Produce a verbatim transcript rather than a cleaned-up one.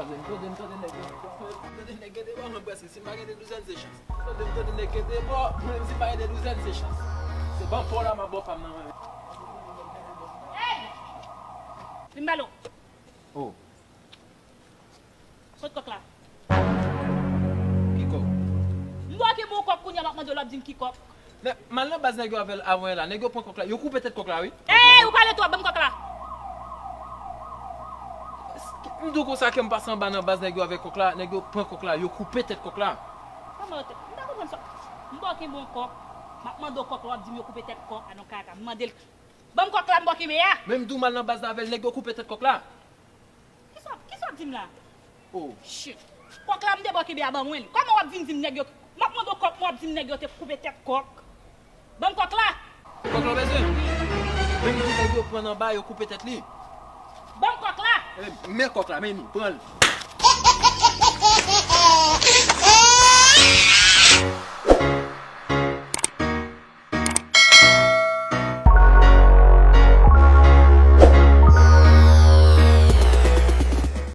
M tande, m tande nèg yo. M tande nèg gen de bò, mwen prèske, si m pa gen de douzèn, se chans. M tande, m tande nèg gen de bò, mwen menm si m pa gen de douzèn, se chans. Se ban pa w la, m ap ba w pa m nan mwen. Hey! Vin ba l. Oh. Kot kòk la? Ki kòk? M bò ki bon kòk kounye a, m ap mande w, l ap di m ki kòk. Nè, m al nan baz nèg yo avè l avan yè la. Nèg yo pran kòk la. Yo koupe tèt kòk la, wi. Ey, ou pale twòp, ban m kòk la. M di w konsa ke m pase anba nan baz nèg yo avè kòk la. Nèg yo pran kòk la. Yo koupe tèt kòk la. Kòman yo te, m pa konprann sa. M bò ki bon kòk. M ap mande w kòk la, w ap di m yo koupe tèt kòk. A non, kaka. M mande l. Ban m kòk la, m bò kenbe a. Men m di w m al nan baz la avè l, nèg yo koupe tèt kòk la. Kisa, kisa w ap di m la? Oh. Shit. Kòk la m te bò kenbe a, ban mwen li. Kòman w ap vin di m nèg yo, m ap mande w kòk, mwen w ap di m nèg yo te koupe tèt kòk. Ban m kòk la. Kòk la w bezwen? Men m di nèg yo pran anba, yo koupe tèt li. Ban m kòk la. Eh, men kòk la, men li, pran l.